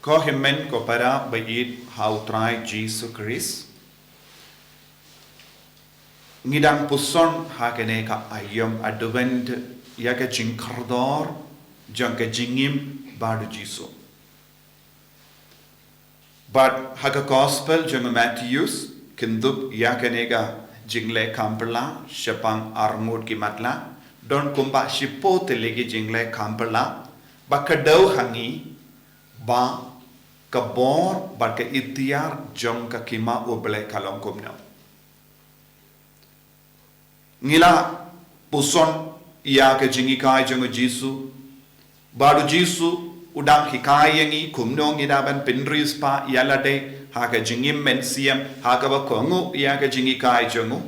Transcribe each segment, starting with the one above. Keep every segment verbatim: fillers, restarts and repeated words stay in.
Ko hynmen ko para ba ïeit ha U Trai Jisu Khrist. Ngi dang puson ha kane ka aïom Advent ïa ka jingkordor jong ka jingim bad U Jisu. Bad ha ka Gospel jong u Mathaios, kynthup ïa kane ka jingleh kam phylla shaphang arngut ki matlah, don kumba shiphew tylli ki jingleh kam phylla ba kdew ha ngi ba ka bor bad ka iktiar jong ka Hima U Blei ka long kumno. Ngi la puson ïa ka jinghikai jong U Jisu, bad U Jisu u dang hikai ïa ngi kumno ngi dei ban pynriewspah ïa lade ha ka jingim mynsiem, ha kaba kohnguh ïa ka jinghikai jong u.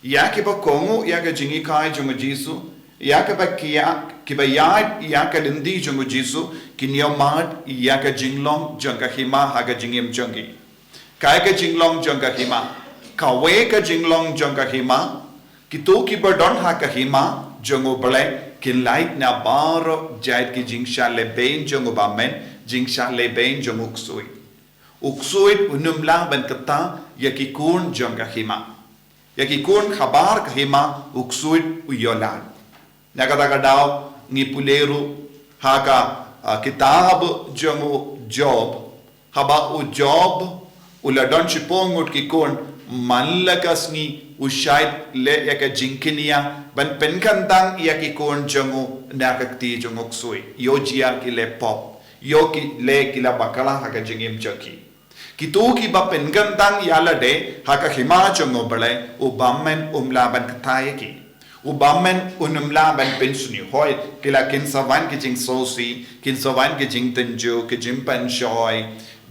Ïa kiba kohnguh ïa ka jinghikai jong U Jisu, ïa kiba ïa, kiba ïaid ïa ka lynti jong U Jisu, kin ïoh mad ïa ka jinglong jong ka Hima ha ka jingim jong ki. Kaei ka jinglong jong ka Hima? Kawei ka jinglong jong ka Hima, kito kiba don ha ka Hima jong U Blei kin lait na baroh jait ki jingshah lehbeiñ jong u bymmen, jingshah lehbeiñ jong u ksuid. U ksuid un ym lah ban kta ïa ki khun jong ka Hima. Ïa ki khun habar ka Hima u ksuid u ïoh lad. Na kata ka daw ngi pule ruh ha ka, ah, kitab jong u Job. Haba u Job u la don shiphew ngut ki khun, man la ka sngi u shait leh ïa ka jingkñia ban pynkyntang ïa ki khun jong u na ka kti jong u ksuid. Ïoh jia ki leh pop, ïoh ki leh ki la bakla ha ka jingim jong ki. Kito kiba pynkyntang ïa lade ha ka Hima jong U Blei, u bymmen um lah ban kta ïa ki. U bymmen un ym lah ban pynsniew. Hooid, ki la, kin sa wan ki jingsngewsih, kin sa wan ki jingtynjuh, ki jingpynshoi,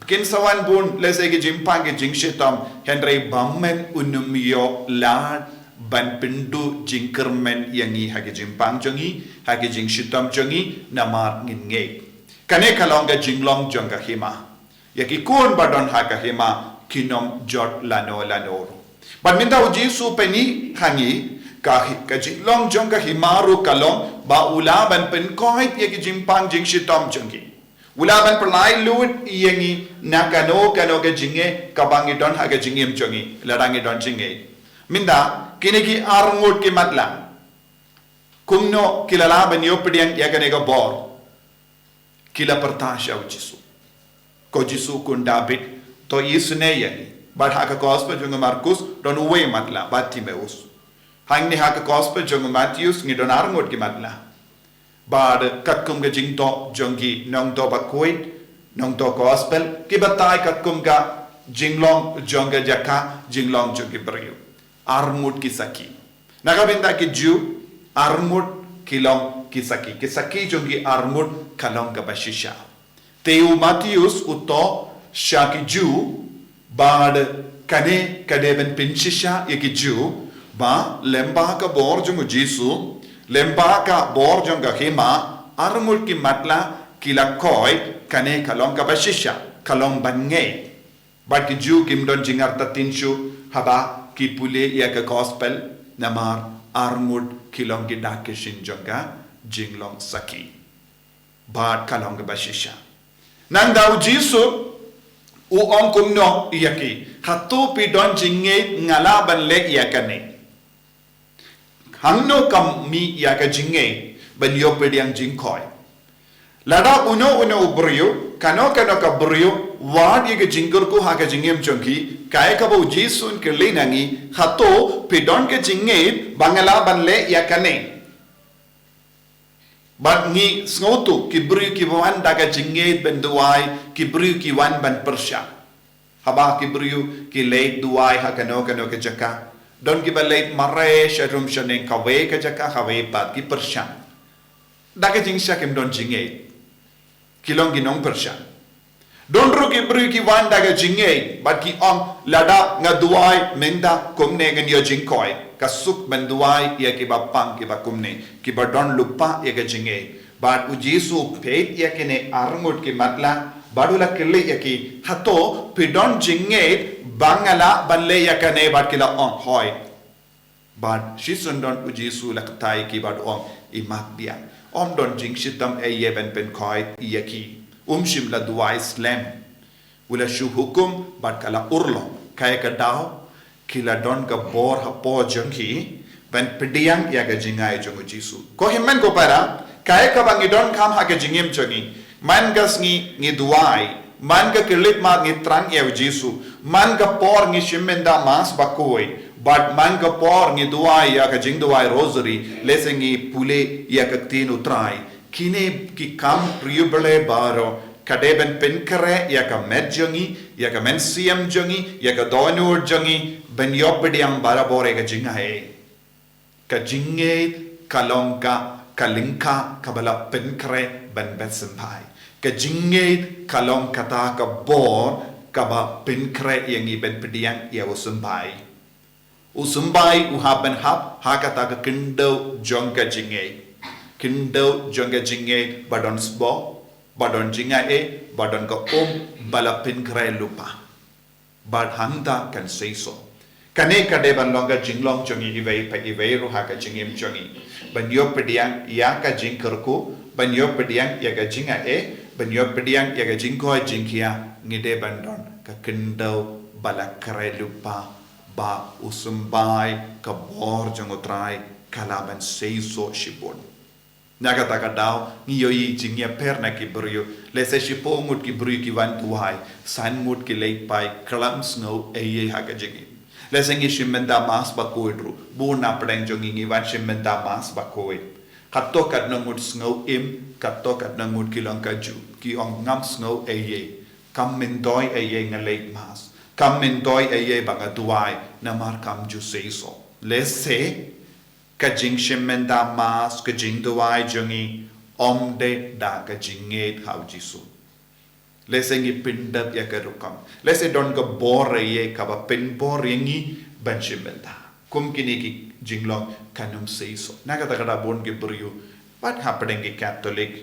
kin sa wan bun lehse ki jingpang ki jingshitom, hynrei bymmen un ym ïoh lad ban pynduh jingkyrmen ïa ngi ha ki jingpang jong ngi, ha ki jingshitom jong ngi, namar ngin ngeit. Kane ka long ka jinglong jong ka Hima. Ïa ki khun ba don ha ka Hima kin ym jot lano lano ruh. Bad mynta U Jisu u pyni ha ngi ka, ka jinglong jong ka Hima ruh ka long ba u lah ban pynkoit ïa ki jingpang jingshitom jong ki. U lah ban pynlait lut ïa ngi na kano kano ka jingeh kaba ngi don ha ka jingim jong ngi, lada ngi don jingeh. Mynta kine ki arngut ki matlah, kumno ki la lah ban ïoh pdiang ïa kane ka bor? Ki la pyrta sha U Jisu. Ko Jisu, Khun Dabid, to isynei ïa ngi. Bad ha ka Gospel jong u Markus don uwei matlah, Bartimeus. Hangne ha ka Gospel jong u Mathaios ngi don arngut ki matlah. Bad katkum ka jingthoh jong ki nongthoh bakhuid, nongthoh Gospel, ki batai katkum ka jinglong jong ka jaka, jinglong jong ki briew. Arngut ki sakhi. Na ka bynta ki Jiw, arngut ki long ki sakhi. Ki sakhi jong ki arngut ka long kaba shisha. Te u Mathaios u thoh sha ki Jiw, bad kane ka dei ban pynshisha ïa ki Jiw ba lyngba ka bor jong u Jisu, lyngba ka bor jong ka Hima, arngut ki matlah ki la koit, kane ka long kaba shisha, ka long ban ngeit. Bad ki Jiw kim don jingartatien shuh haba ki pule ïa ka Gospel, namar arngut ki long ki dak ki shin jong ka jinglong sakhi. Bad ka long kaba shisha. Nangta u Jisu u ong kumno ïa ki? Hato phi don jingngeit nga lah ban leh ïa kane? Hangno kam mih ïa ka jingngeit ban ïoh pdiang jingkoit? Lada uno uno u briew, kano kano ka briew, wad ïa ka jingkyrkhu ha ka jingim jong ki, kaei kaba u Jisu un kylli na ngi, hato phi don ka jingngeit ba nga lah ban leh ïa kane? Bad ngi sngewthuh ki briew ki wan da ka jingngeit ban duwai, ki briew ki wan ban pyrshang. Haba ki briew ki leit duwai ha kano kano ka jaka, don kiba leit mareh sharum shaneng, kawei ka jaka kawei pat, ki pyrshang. Da ka jingshah, kim don jingngeit. Ki long ki nongpyrshang. Don ruh ki briew ki wan da ka jingngeit bad ki ong, lada nga duwai mynta kumne ngan ïoh jingkoit. Ka suk ban duwai ïa kiba pang, kiba kumne, kiba don lypa ïa ka jingngeit. Bad u Jisu u peit ïa kine arngut ki matlah bad u la kylli ïa ki, hato phi don jingngeit ba nga lah ban leh ïa kane? Bad ki la ong, hooid. Bad shisien don u Jisu u la kata ïa ki bad u ong, imat biang. Ym don jingshitom ei ei ban pynkoit ïa ki. Um shym la duwai slem. U la shu hukum bad ka la urlong. Kaei ka daw? Ki la don ka bor hapoh jong ki ban pdiang ïa ka jingai jong u Jisu. Ko hynmen ko para, kaei kaba ngi donkam ha ka jingim jong ngi? Man ka sngi ngi duwai, man ka khyllipmat ngi thrang ïa u Jisu, man ka por ngi shim mynta Mass bakhuid, bad man ka por ngi duwai ïa ka jingduwai Rosary, lehse ngi pule ïa ka Ktien u Trai. Kine ki kam riewblei baroh ka dei ban pynkhreh ïa ka met jong ngi, ïa ka mynsiem jong ngi, ïa ka dohnud jong ngi, ban ïoh pdiang barabor ïa ka jingai. Ka jingngeit ka long ka, ka lyngkha kaba la pynkhreh ban beh symbai. Ka jingngeit ka long kata ka bor kaba pynkhreh ïa ngi ban pdiang ïa u symbai. U symbai u hap ban hap ha kata ka khyndew jong ka jingngeit. Khyndew jong ka jingngeit ba don sboh, ba don jingai, ba don ka um ba la pynkhreh lypa. Bad hangta kan seisoh. Kane ka dei ban long ka jinglong jong ngi iwei pa iwei ruh ha ka jingim jong ngi. Ban ïoh pdiang ïa ka jingkyrkhu, ban ïoh pdiang ïa ka jingai, ban ïoh pdiang ïa ka jingkoit jingkhiah, ngi dei ban don ka khyndew ba la khreh lypa, ba u symbai, ka bor jong u Trai ka lah ban seisoh shibun. Na kata ka daw ngi ïohi jingïapher na ki briew. Lehse shiphew ngut ki briew ki wan duwai, san ngut ki leit phai, khlem sngew ei ei ha ka jingim. Lehse ngi shim mynta Mass bakhuid ruh, bun na pdeng jong ngi ngi wan shim mynta Mass bakhuid. Katto katno ngut sngew im, katto katno ngut ki long kajuh, ki ong ngam sngew ei ei. Kam myntoi ei ei nga leit Mass. Kam myntoi ei ei ba nga duwai, namar kam ju seisoh. Lehse ka jingshim mynta Mass, ka jingduwai jong ngi, ym dei da ka jingngeit ha u Jisu. Lehse ngi pyndep ïa ka rukom. Lehse don ka bor ïa kaba pynbor ïa ngi ban shim mynta. Kum kine ki jinglong kan ym seisoh. Na kata ka daw bun ki briew, bad hapdeng ki Katholik,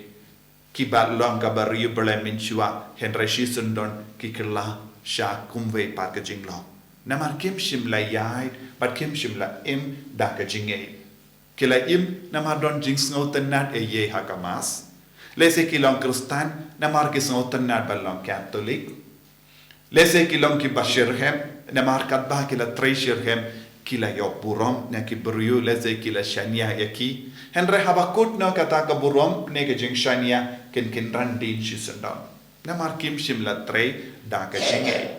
kiba long kaba riewblei mynshuwa, hynrei shisyndon ki kylla sha kumwei pat ka jinglong. Namar kim shym la ïaid, bad kim shym la im da ka jingngeit. Ki la im namar don jingsngewtynnad ei ei ha ka Mass. Lehse ki long Khristan namar ki sngewtynnad ban long Katholik. Lehse ki long kiba shitrhem, namar katba ki la trei shitrhem, ki la ïoh burom na ki briew, lehse ki la shaniah ïa ki. Hynrei haba kut noh kata ka burom ne ka jingshaniah, kin kynran dien shisyndon. Namar kim shym la trei da ka jingngeit.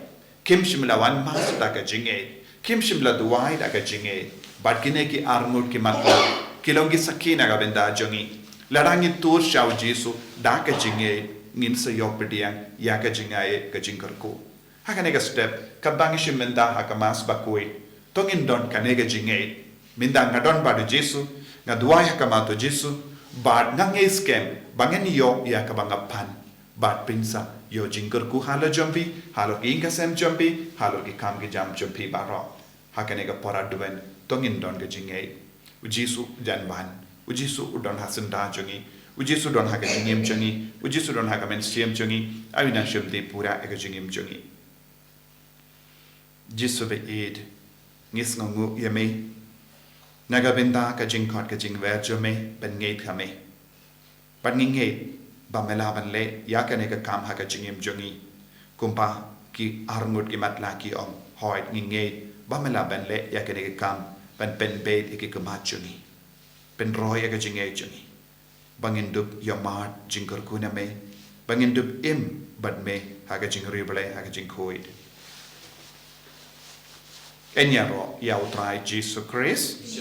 Kim shym la wan Mass da ka jingngeit. Kim shym la duwai da ka jingngeit. Bad kine ki arngut ki matlah ki long ki sakhi na ka bynta jong ngi. Lada ngi tur sha u Jisu da ka jingngeit, ngin sa ïoh pdiang ïa ka jingai, ka jingkyrkhu. Ha kane ka step, katba ngi shim mynta ha ka Mass bakhuid, to ngin don kane ka jingngeit. Mynta nga don bad u Jisu, nga duwai ha khmat u Jisu, bad nga ngeit skhem ba ngan ïoh ïa kaba nga pan. Bad phin sa ïoh jingkyrkhu halor jong phi, halor ki ïing ki sem jong phi, halor ki kam ki jam jong phi baroh. Ha kane ka por Advent, to ngin don ka jingngeit. U Jisu u jan wan. U Jisu u don ha syndah jong ngi. U Jisu u don ha ka jingim jong ngi. U Jisu u don ha ka mynsiem jong ngi. Ai u nang shim dei pura ïa ka jingim jong ngi. Jisu ba ïeit, ngi sngewnguh ïa me na ka bynta ka jingkhot ka jingwer jong me ban ngeit ha me. Bad ngi ngeit ba me lah ban leh ïa kane ka kam ha ka jingim jong ngi. Kumba ki arngut ki matlah ki ong, hooid ngi ngeit ba me lah ban leh ïa kane ka kam, ban pynbeit ïa ki khmat jong ngi, pynroi ïa ka jingngeit jong ngi, ba ngin dup ïohmad jingkyrkhu na me, ba ngin dup im bad me ha ka jingriewblei, ha ka jingkhuid. Yn ïaroh ïa u Trai Jisu Khrist.